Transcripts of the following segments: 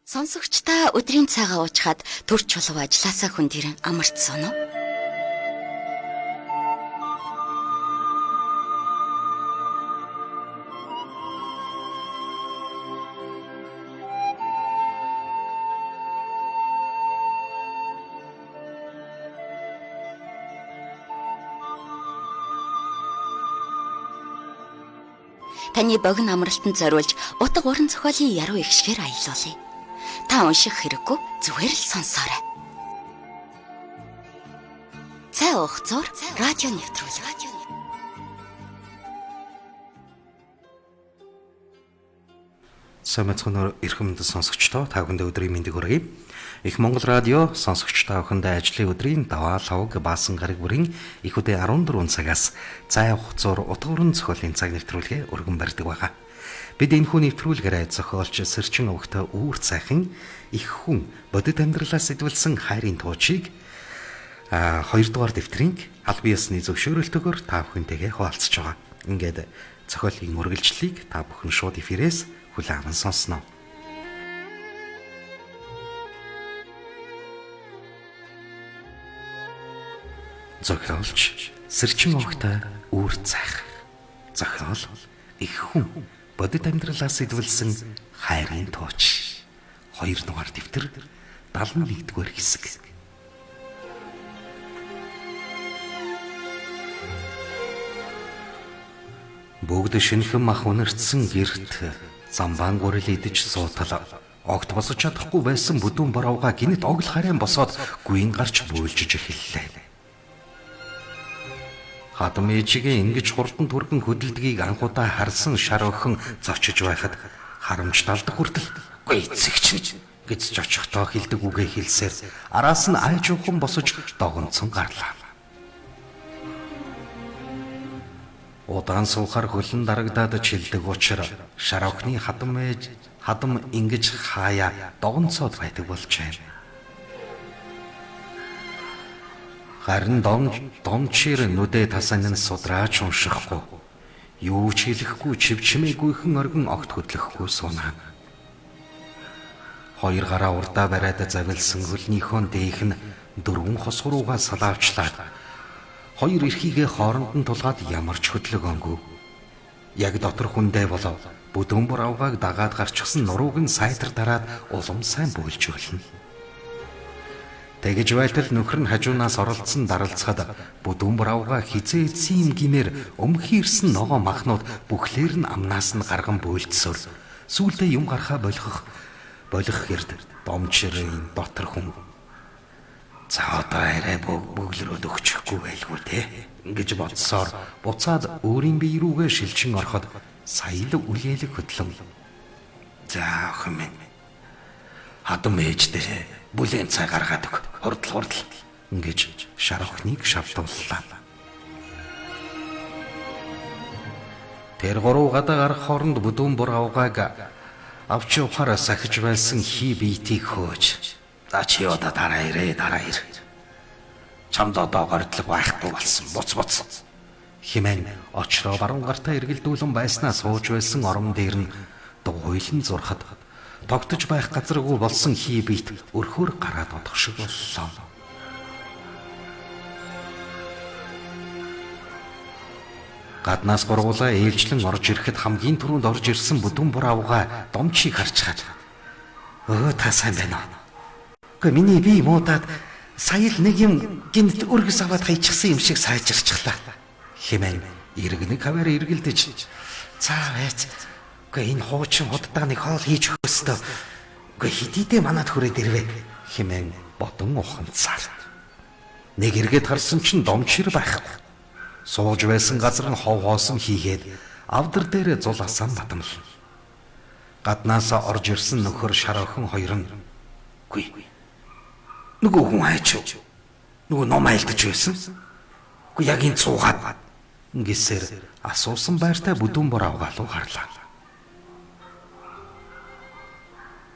Сонсогч та өдрийн цагаа уучхад төр чулуу ажилласаа хүн дэрэн амарцсан уу? Таны богино амралтанд зориулж утга уран зохиолын яруу эгшгээр аялуулъя. Та унших хэрэггүй зүгээр л сонсоорой. Цай уух зур радио нэвтрүүлэг. Сайн мэцгэнээр эрхэм мэндэ сонсогчдоо та бүхэндээ өдрийн мэндийг хүргэе. Их Монгол радио сонсогч та бүхэндээ ажлын өдрийн даваа лавг баасан гараг бүрийн их үдэ 14 цагаас цай уух зур утга уран зохиолын цаг нэвтрүүлгээ өргөн барьдаг байгаа. Бид энэхүү нэвтрүүлгээрээ зохиолч Сэрчин овогтой үүр цайхан их хүн бодит амьдралаас сэтвэлсэн хайрын туучийг 2 дугаар дэвтрийн аль бие ёсны зөвшөөрөлтөөр та бүхэнтэйгээ хуваалцаж байгаа. Ингээд зохиолын үргэлжлэлийг та бүхэн шууд эфирээс хүлээн аван сонсно. Зохиолч Сэрчин овогтой үүр цайх. Зохиол их хүн бодит амьдралаас сэтвэлсэн хайрын тууч. 2 дугаар дэвтэр 71-р хэсэг. Бүгд шинэхэн мах үнэртсэн гэрт замбаан гурил идэж суутал огт босож чадахгүй байсан бүдүүн боровга гинэт огл харин босоод гүйн гарч бөөлжиж эхэллээ. Хадам ээжигээ ингэж хурдан түргэн хөдөлдгийг анхудаа харсан шар охин зочиж байхад харамж далдах хүртэл "Гүй эцэг чинь" гэж зочихтоо хэлдэг үгээ хэлсээр араас нь ай жуухан босож догонцон гарлаа. Удаан суухаар хөлн дарагдаад чилдэг учраа шар охины хадам ээж хадам ингэж хаяа догонцоод байдаг болжээ. Харин домчир нүдэ тасан нь судраач уншихгүй, юу ч хэлэхгүй чивчмээгүйхэн оргин огт хөдлөхгүй сунаа. Хоёр гараа урдаа бариад завилсан хөлнийхөө дээх нь дөрвөн хос руугаа салаавчлаад хоёр эрхийгээ хооронд нь тулгаад ямар ч хөдлөгөөнгүй. Яг дотор хүндээ болов бүдүүн буравгааг дагаад гарчихсан нурууг нь сайтар дараад улам сайн бөөлж өлнө. Тэгэж байтал нөхөр нь хажуунаас оролцсон даралцахад бүдүүн буравгаа хизээ эцсийн юм гимээр өмхийрсэн ногоо махнууд бүхлээр нь амнаас нь гарган бөөлдсөөр сүүлдээ юм гарахаа болох хэрд домчрын дотор хүн за одоо арай бөглөрөөд өгчихгүй байлгүй те гэж бодсоор буцаад өөрийн бие рүүгээ шилжин ороход сая л үлээлэг хөдлөн. За охин минь хадам ээж дээр бүлээн цай гаргаад өг хурдл хурдл гэж шар охиныг шавтууллаа. Тэр гурав гадаа гарах хооронд бүдүүн бур авгааг авч явахаар сахиж байсан хий биетийг хөөж за чи одоо дараа ирээ дараа ир. Чамд одоо гордлого байхгүй болсон. Буц буц. Химэн очроо баруун гартаа эргэлдүүлэн байснаа сууж байсан орон дээр нь дугуйлан зурхад тогтож байх газаргүй болсон хий биет өрхөөр гараад одох шиг боллоо. Гаднаас гурвуулаа ээлжлэн орж ирэхэд хамгийн түрүүнд орж ирсэн бүдүүн буравга домчийг харчхаад "Өө та сайн байна уу? Гэхдээ миний бие муудаад сая л нэг юм гинт өргөс аваад хайчихсан юм шиг сайжирчлаа" хэмээн иргэнэг хаваар эргэлдэж "За байц. Гэхдээ энэ хуучин худдаа нэг хоол хийж өгөх ёстой. Гэхдээ хэдийдээ манад хүрээд ирвэ" хэмээн бодон ухамсаар. Нэг эргээд харсан чинь домчир байхгүй. Сууж байсан газар нь хов хоосон хийгээд авдар дээр зул асан батамлна. Гаднаас орж ирсэн нөхөр шар охин хоёр нь "Үгүй. Нөгөө хүн хайч. Нөгөө ном айлдаж байсан. Үгүй яг энэ цуугаад" гэсээр асуусан байртай бүдүүн бор авгаалуу харлаа.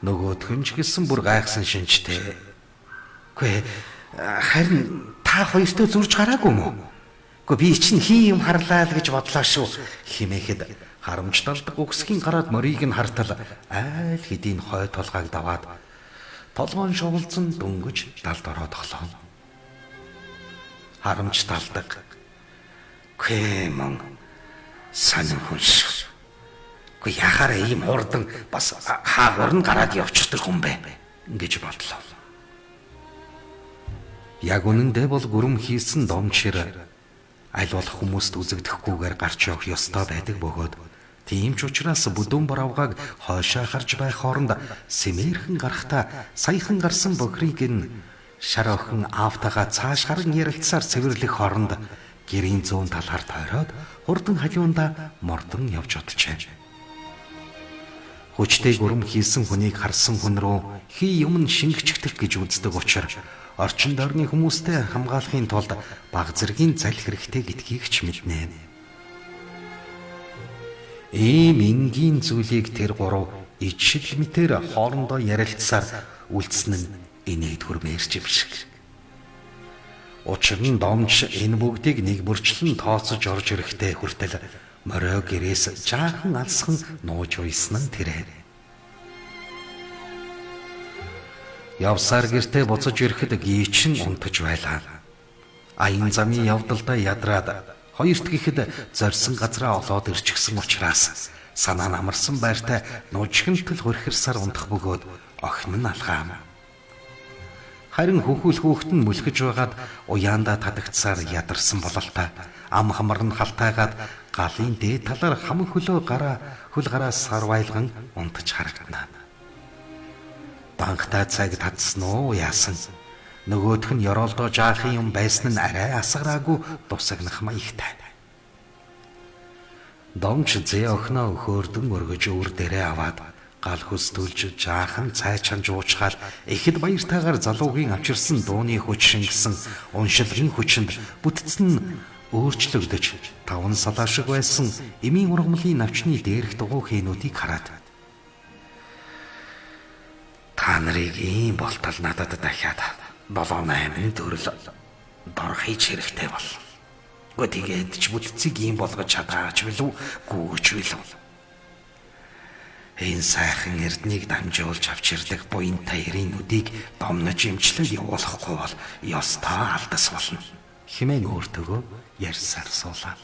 Нөгөөх нь ч гэсэн бүр гайхсан шинжтэй. "Үгүй харин та хоёртой зурж гараагүй мө? Үгүй би чинь хин юм харлаа л гэж бодлоо шүү" химээхэд Харамч далдаг үгсгийн гараад морийг нь хартал айл хэдийн хой толгойг даваад толгоон шовлцон дөнгөж далд ороод холоо. Харамч далдаг. Кэмэн сонин хүн шүү. Үгүй яхаараа ийм хурдан бас хаагур нь гараад явчихдаг хүн бэ гэж бодлоо. Яг үнэндээ бол гүрэм хийсэн домчир аль болох хүмүүст үзэгдэхгүйгээр гарч явах ёстой байдаг бөгөөд тийм ч учраас бүдүүн боровгааг хойшоо харж байх хооронд сэмээрхэн гарахтаа саяхан гарсан бохирыг нь шар охин аавтайгаа цааш харан ярилцсаар цэвэрлэх хооронд гэрийн зүүн талаар тойроод хурдан халиунда мордон явж оджээ. Хүчтэй гүрэм хийсэн хүнийг харсан хүн рүү хий юм нь шингэчихдэг гэж үздэг учраас орчин дорны хүмүүстэй хамгаалахын тулд баг зэргийн зал хэрэгтэй гэдгийг ч мэднэ. Ийм энгийн зүйлийг тэр гурав ичил мэтэр хоорондоо ярилцсаар үлдсэн нь инээд хүрмээрч юм шиг. Учир нь домч энэ бүгдийг нэг бүрчлэн тооцож орж ирэхдээ хүртэл морой гэрээс жаахан алсхан нууж уйсан нь тэрээр. Явсаар гэртээ буцаж ирэхэд гийчин унтаж байлаа. Аян замын явдалдаа ядраад хоёрт гэхэд зорьсон газраа олоод ирчихсэн учраас санаа нь амарсан байртай нужигнтал хөрхирсаар унтах бөгөөд охин нь алгаа. Харин хөхүүл хүүхэд нь мөлхөж байгаад уяандаа татагцсаар ядарсан бололтой ам хамар нь халтайгаад галын дээд талаар хамаг хөлөө гараа хөл гараа сарвайлган унтаж харагдана. Банхтай цаг татсан уу яасан. Нөгөөх нь ёроолдоо жаахын юм байсан нь арай асгараагүй дусагнах маягтай. Домч зээ охиноо өхөөрдөн өргөж өвөр дээрээ аваад гал хөстөлж жаахан цай чанж уучгаал ихэд баяртайгаар залуугийн авчирсан дууны хүч шингэсэн уншилгын хүчинд бүтцэн нь өөрчлөгдөж таван салаа шиг байсан эмийн ургамлын навчны дээрх дугуй хээнүүдийг хараад та нарыг ийм болтол надад дахиад 7 8 төрөл дор хийж хэрэгтэй бол. Гэхдээ тэгээд ч бүтцийг ийм болгож чадаач билүү гүйч билүү. Энэ сайхан эрднийг дамжуулж авч ирдэг буянтай эрийн нүдийг домнож имчлэл явуулахгүй бол ёстой алдас болно. Химэн өөртөөгөө ярьсаар суулаа.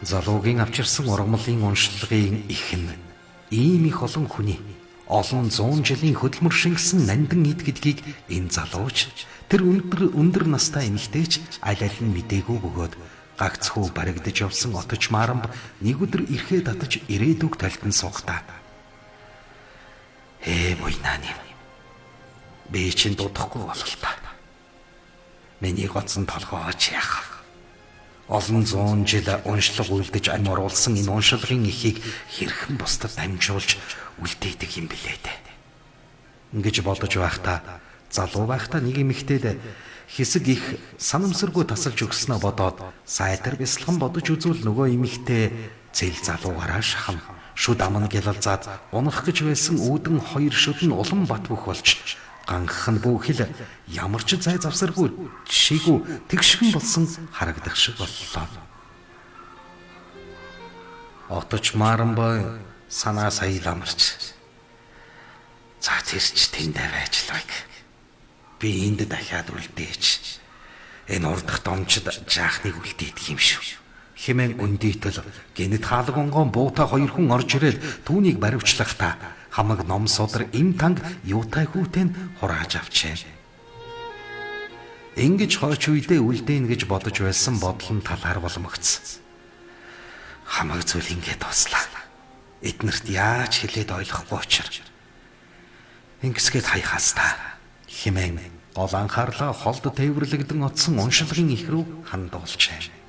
Залуугийн авчирсан ургамлын уншлагын их нь ийм их олон хүний олон зуун жилийн хөдөлмөр шингэсэн нандин эд гэдгийг энэ залууч тэр өндөр настай эмэгтэйч аль аль нь мдээгүй бөгөөд гагцхүү баригдаж явсан отож марамб нэг өдөр ирэхээ татаж ирээдүг талтан суухдаа "Ээ буйнааны би чинь дуудахгүй бололтой. Миний гоцсон толгойч яах. Олон зуун жил уншлага үлдэж ам оруулсан энэ уншилгын эхийг хэрхэн бусдад дамжуулж үлдээдэг юм блээ дээ." Ингэж бодож байхдаа залуу байхдаа нэг эмэгтэйд хэсэг их санамсаргүй тасалж өгснөө бодоод сайтар бясалхан бодож үзвэл нөгөө эмэгтэй зэл залуугаараа шахам шүд аман гялалзаад унах гэж байсан үүдэн хоёр шүд нь улам бат бөх болж ганхах нь бүхэл ямар ч зай завсаргүй жишээгүй тэгшгэн болсон харагдах шиг боллоо. Отож марамбай санаа сая ламарч за тэр ч тэндээ байж л байг. Би энд дахиад үлдээч. Энэ урдах домчд жаахныг үлдээдэг юм шүү. Хэмээн өндийтэл гэнэт хаалга онгоон буута хоёр хүн орж ирээд түүнийг баривчлахдаа хамаг ном судар им танг юутай хүүтэй нь хурааж авчээ. Ингэж хойч үедээ үлдээн гэж бодож байсан бодол нь талаар боломгдсон. Хамаг зүйл ингэ дуслаа. Эднэрт яаж хэлээд ойлгохгүй учир. Ингэсгээд хаяхаас та хэмээн гол анхаарлаа холд тээвэрлэгдэн отсон уншилгын их рүү хандуулжээ.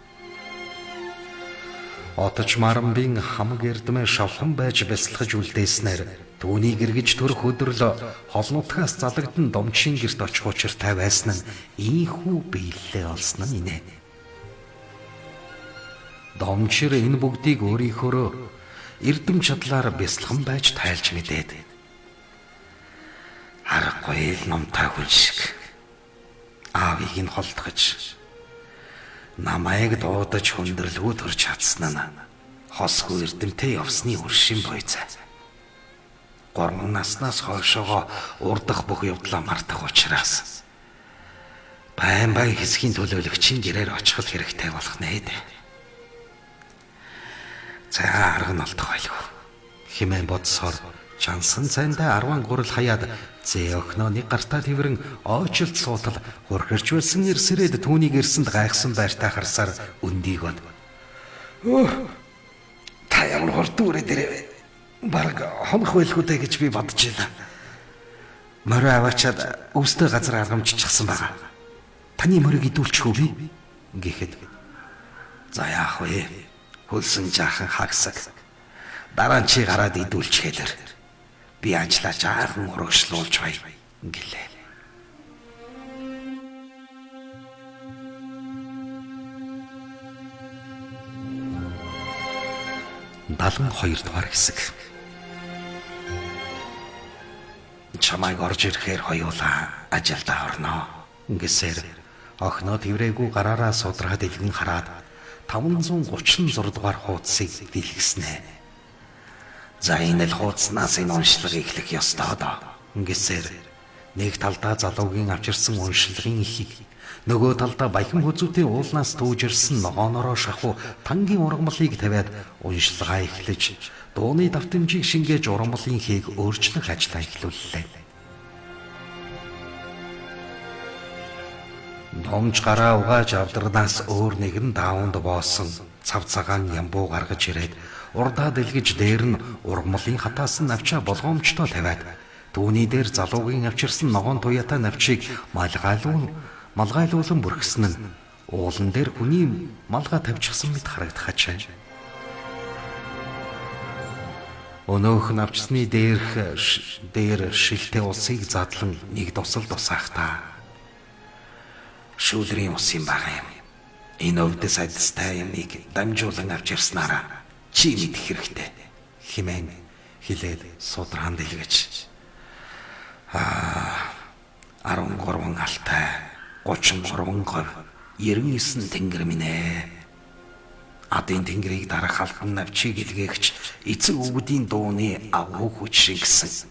Отож марамбын хамаг эрдмээ шавхан байж бясалгаж үлдээснээр түүнийг эргэж төрөх өдөрлө хол нутгаас залагдан домчийн гэрт очих учиртай байсан нь ийхүү биелэлээ олсон нь инээ. Домчир энэ бүгдийг өөрийнхөөрөө эрдэм чадлаар бясалган байж тайлж мэдээд аргагүй л номтой хүн шиг аавыг нь холдгож Намайг дуудаж хүндрэлгүй төрж чадсан нь хосгүй эрдэмтэй явсны үршин буйцаа. 3 наснаас хойшоогоо урдах бүх явдлаа мартах учраас байн байн хэсгийн төлөөлөгчийн гэрээр очиход хэрэгтэй болох нэ дээ. За арга нь олдох байлгүй хэмээн бодсоор чансан цайндаа 10 гурал хаяад зээ охиноо нэг гартаа тэрвэрэн ойчилд суутал хөрхөрч байсан эрсрээд түүнийг ирсэнд гайхсан байртай харсаар өндийг бод. Өө та ямар хурдан үрээ дээрээ бараг хонох байлгүй дээ гэж би бодож байлаа. Морой аваачаад өвстэй газар аргамжчихсан байгаа. Таны морийг идүүлчих үү би? Гэхэд за яах вэ? Хөлсөн жаахан хагсаг. Дараа нь чи гараад идүүлчихээлэр. Би ажлаа жаахан урагшлуулж бай гэлээ. 72 дугаар хэсэг. Чамайг орж ирэхээр хоёулаа ажилдаа орно гэсээр охиноо тэрээгүй гараараа судраад илгэн хараад 536 дугаар хуудсыг дэлгэснэ. За энэ л хуудаснаас энэ уншлага эхлэх ёстой доо гэсээр нэг талдаа залуугийн авчирсан уншлагын ихийг нөгөө талдаа баяхан хүзүүтийн уулнаас түүжирсэн ногоонороо шахуу тангийн ургамлыг тавиад уншлагаа эхлэж дууны давтамжийг шингээж ургамлын хийг өөрчлөх ажлаа эхлүүллээ. Номж гараа угааж авдарнаас өөр нэгэн даавнд боосон цав цагаан ямбуу гаргаж ирээд урдаа дэлгэж дээр нь ургамлын хатаасан навчаа болгоомжтой тавиад түүний дээр залуугийн авчирсан ногоон туяатай навчийг малгайлуулан бүрхсэн нь уулан дээр хүний малгай тавьчихсан мэт харагдах ажээ. Өнөөх навчсны дээрх дээр шилтэй усыг задлан нэг дусал дусаахтаа шүүлрийн ус юм байгаа юм. Энэ өвдөс адистай юмыг дамжуулан авч ирснараа чи мэдэх хэрэгтэй хэмээн хэлээд судраан дэлгэж 13 алтай 33 говь 99 тэнгэр минь ээ. Адын тэнгэрийг дарах албан навчийг илгээгч эцэг өвгдийн дууны агуу хүч шингэсэн.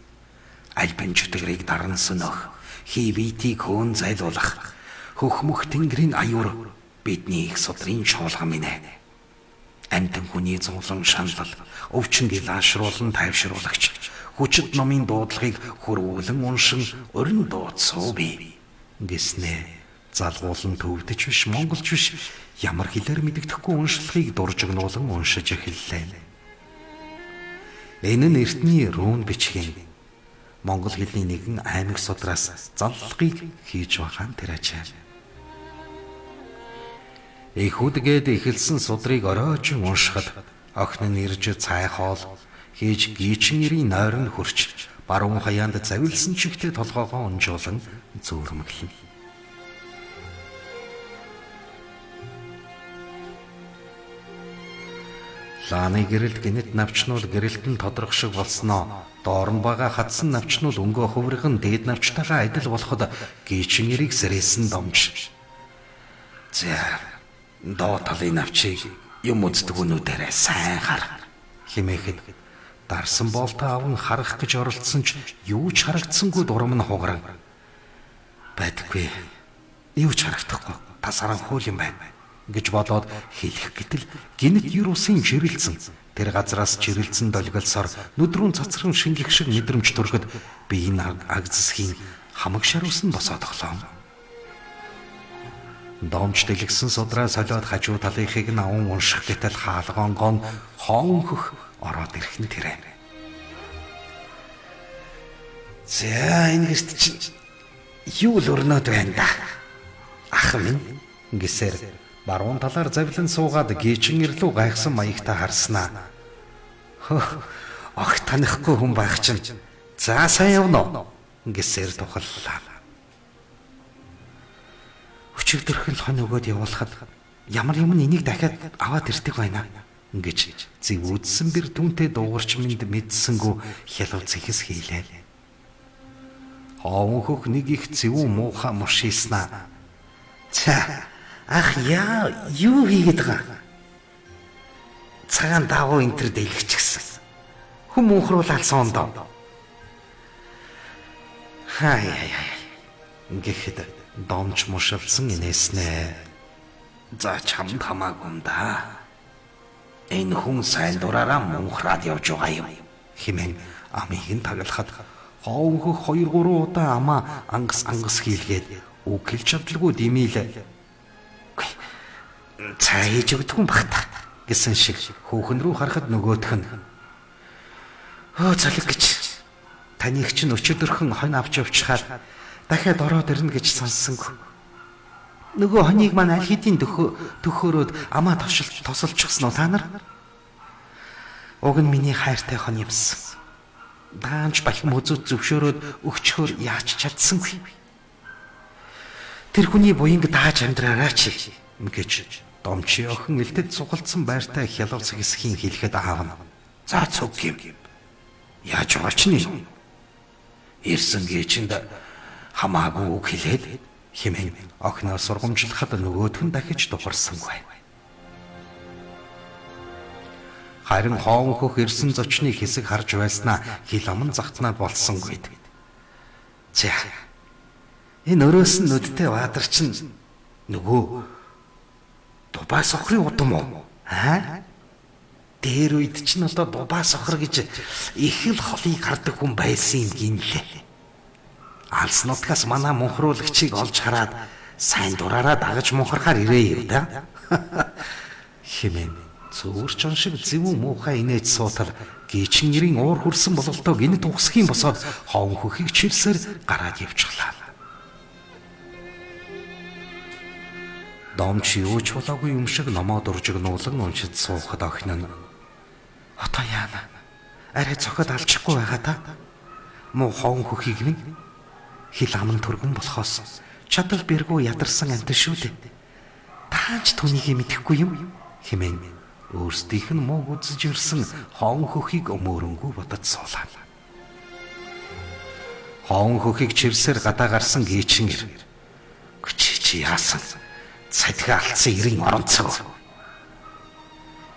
Альбан чөтгөрийг даран сөнөх, хий биетийг хөөн зайлуулах хөх мөх тэнгэрийн аюур бидний их судрын чуулган минь ээ. Амьтан хүний зовлон шаналл, өвчин лаашруулан тайвшруулагч хүчит номын дуудлагыг хөрвүүлэн уншин орин дуудсуу би гэснээ залгуулан төвдөж биш монголч биш ямар хэлээр мэдэгдэхгүй уншлагыг дуржигнуулан уншиж эхэллээ. Энэ нь эртний рүүн бичгийн монгол хэлний нэгэн аймаг судраас заллагыг хийж байгаа нь тэр ачаа. Их үдгээд эхэлсэн судрыг оройжин уншихад охин нь ирж цай хоол хийж гийчин нэрийн нойрон хөрч баруун хаяанд завилсан чигтээ толгоогоо унжуулан зөөрмөглөнө. Лааны гэрэлд гинэт навчнуул гэрэлтэн тодрох шиг болсноо доор нь байгаа хадсан навчнуул өнгөө хувирган дээд навчтайгаа адил болоход гийчин эрийг сэрээсэн домж. За доо талын навчийг юм үздэг өнүүдээрээ сайн хар химээхэд дарсан болтоо аван харах гэж оролдсон ч юу ч харагдсангүй дурам нь хугаран байдаггүй юу ч харагдахгүй тасаран хөл юм байна гэж бодоод хэлэх гэтэл гинэт ер усын жирэлцэн тэр газраас жирэлцэн долгиолсоор нүдрүүн цацран шингэх шиг мэдрэмж төрөхөд би энэ агзсхийн хамаг шар ус нь босоод оглоо. Домж дэлгсэн судраа солиод хажуу талынхыг нь аван унших гэтэл хаалгонгон хоон хөх ороод ирэх нь тэрэ. За энэ гэрт чинь юу л өрнөд байна да. Ах минь гэсээр баруун талаар завлан суугаад гийчин ирлүү гайхсан маягтай харснаа. Хөх огт танихгүй хүн байх чинь. За сайн явна уу гэсээр тухаллаа. Өчигдөрхөн хон өгөөд явуулахад ямар юм энийг дахиад аваад ирдэг байна гэж зэв үдсэн бэр түнтэй дуугарч минь мэдсэнгүү хялав цэхэс хийлээ. Хоон хөх нэг их зэвүүн муухай муршийснаа. За Ах яа юу хийгээд байгаа? Цагаан давуу энэ төр дэлгэчихсэн. Хүм мөнхруулаад суундаа. Хай хай хай. Гэхэд домч мушалсан инээснэ. За чамд хамаагүй юм да. Энэ хүн сайн дураараа мунхраад явж байгаа юм хэмээн амийг нь тагалахад хоонхөх 2 3 удаа амаа ангас ангас хийлгээд үг хэлж чадалгүй димийлээ. Цай хийж өгдөг юм бах та гэсэн шиг хөөхөн рүү харахад нөгөөх нь өө цалиг гэж таныг чинь өчигдөрхөн хонь авч явчихаар дахиад ороод ирнэ гэж санссангүй. Нөгөө хоныг маань аль хэдийн төхөөрөөд амаа тосолчихсон уу та нар? Уг нь миний хайртай хон юмсан. Даанч бахим үзүүд зөвшөөрөөд өгчхөөр яаж чадсангүй. Тэр хүний буянг дааж амьдраарай чи гэж домчи охин элтэд цугалдсан байртай хялууц хэсгийн хэлэхэд аав нь за цуг юм. Яаж байгаа ч нэ. Ирсэн гээчэнд хамаагүй үг хэлээд хэмээн охиноо сургамжлахад нөгөөх нь дахиж духарсангүй. Харин хоон хөх ирсэн зочныг хэсэг харж байснаа хил аман захтнаа болсонгүй. За энэ өрөөс нь нүдтэй баатар чинь нөгөө дубаа сохрын удам уу? Аа? Дээр үед чинь одоо дубаа сохор гэж их л холыг хардаг хүн байсан юм гинлээ. Алс нутгаас манай мунхруулагчийг олж хараад сайн дураараа дагаж мунхархаар ирээ юу да? Хэмээн цөөрчон шиг зэвүүн муухай инээж суутал гийчин нэрийн уур хүрсэн бололтоо гинэт угсхийн босоод хоон хөхийг чивсээр гараад явчихлаа. Домч юу ч болоогүй юм шиг номоо дуржигнуулан уншиж суухад охин нь одоо яана? Арай цохиод алчихгүй байгаа та? Муу хоон хөхийг минь хил аман түргэн болохоос чадал бэргүү ядарсан амтан шүү дээ. Таанч түүнийг мэдэхгүй юм хэмээн өөрсдийнх нь мууг үзэж ирсэн хоон хөхийг өмөөрөнгүү бодож суулаа. Хоон хөхийг чивсээр гадаа гарсан гийчин ир. Чи чи яасан? Цадхи алдсан эрийн оронцог.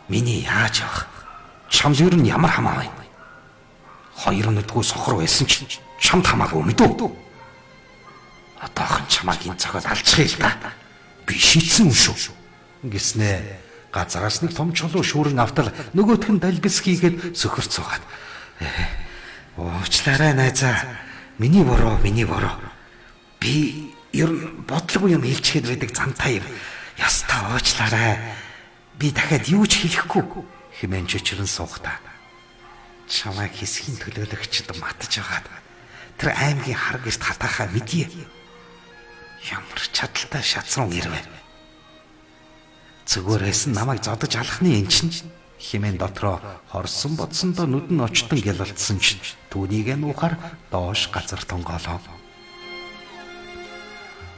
Миний яаж явах? Чамд ер нь ямар хамаа байна? Хоёр нүдгүй сохор байсан чинь чамд хамаагүй мэдүү? Одоохон чамааг энэ цохиод алчих юм да. Би шийдсэн юм шүү. Гэснээ газараас нэг том чулуу шүүрэн автал нөгөөх нь далбис хийгээд сөхөрч суугаад. Уучлаарай найзаа. Миний буруу, миний буруу. Би ер нь бодлого юм хэлчихэд байдаг замтай юм. Ястаа уучлаарай. Би дахиад юу ч хэлэхгүй хэмээн чичрэн суухдаа. Чамайг хэсгийн төлөөлөгчд матж байгаад тэр аймгийн хар гэрт хатаахаа мэдье. Ямар чадaltaй шацрун ирвэ. Зүгээрээс нь намайг зодож алхны эн чинь хэмээн дотроо хорсон бодсондоо нүд нь очтон гялалтсан чинь түүнийг нуухаар доош газар тонголоо.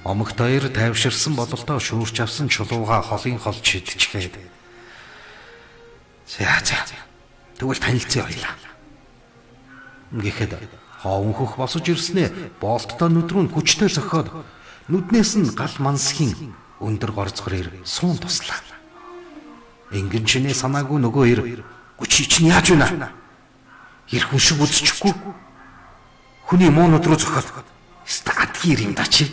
Омогт хоёр тайвширсан бололтоо шүүрч авсан чулууга холын хол шидчихээд. За за. Тэгвэл танилцъя хоёлаа. Гэхэд хоон хөх босож ирснээ болттой нүд рүү хүчтэй зохиод нүднээс нь гал мансхийн өндөр горцгорээр суун туслаа. Ингэн чинээ санаагүй нөгөө ир гүчи чинь яаж байна? Ир хүн шиг үзчихгүй. Хүний муу нүд рүү зохиод статгир юм да чи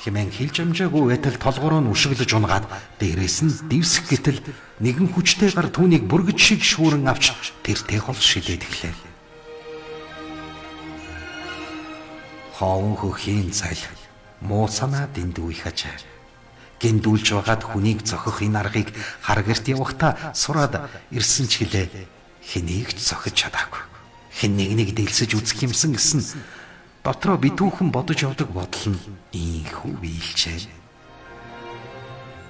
хэмээн хэлж амжаагүй байтал толгороо нь өшөглөж унгаад дээрээс нь дэвсэх гэтэл нэгэн хүчтэй гар түүнийг бүргэж шиг шүүрэн авч тэртэй хол шилээд эхлэв. Хоон хөхийн зал муу санаа дэндүү их ажээ. Гиндүүлж байгаад хүнийг зохих энэ аргыг хар гэрт явахдаа сураад ирсэн ч гэлээ хэнийг ч зохиж чадаагүй. Хэн нэг нэг дэлсэж үзэх юмсан гэсэн дотроо битүүхэн бодож явдаг бодол нь ийхүү биелжээ.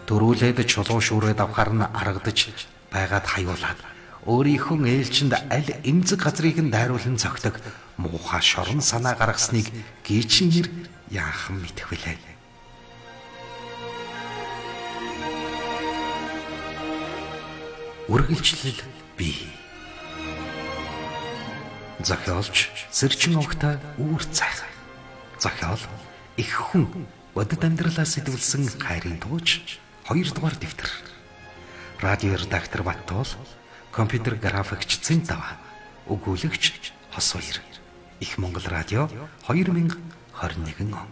Төрүүлээд чулуу шүүрээд авахар нь аргадаж байгаад хаюулаад өөрийнхөө ээлжинд аль эмзэг газрыг нь дайруулан цогтөг муухай шорон санаа гаргасныг гийчин нэр яахан мэдэх вүлээ. Үргэлжлэл бий. Зохиолч Сэрчин овогтой үүр цайх. Зохиол их хүн бодит амьдралаас сэтвэлсэн хайрын тууч 2 дугаар дэвтэр. Радио редактор Баттуул, компьютер графикч Цэнтава, өгүүлэгч Хос Баяр. Их Монгол радио 2021 он.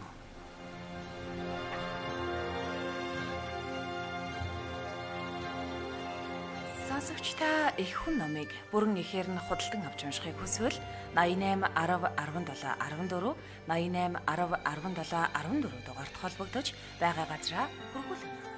Сонсогч та их хүн номыг бүрэн ихээр нь худалдан авч уншихыг хүсвэл 88 10 17 14 88 10 17 14 дугаард холбогдож байгаа газраа хүргүүлэн.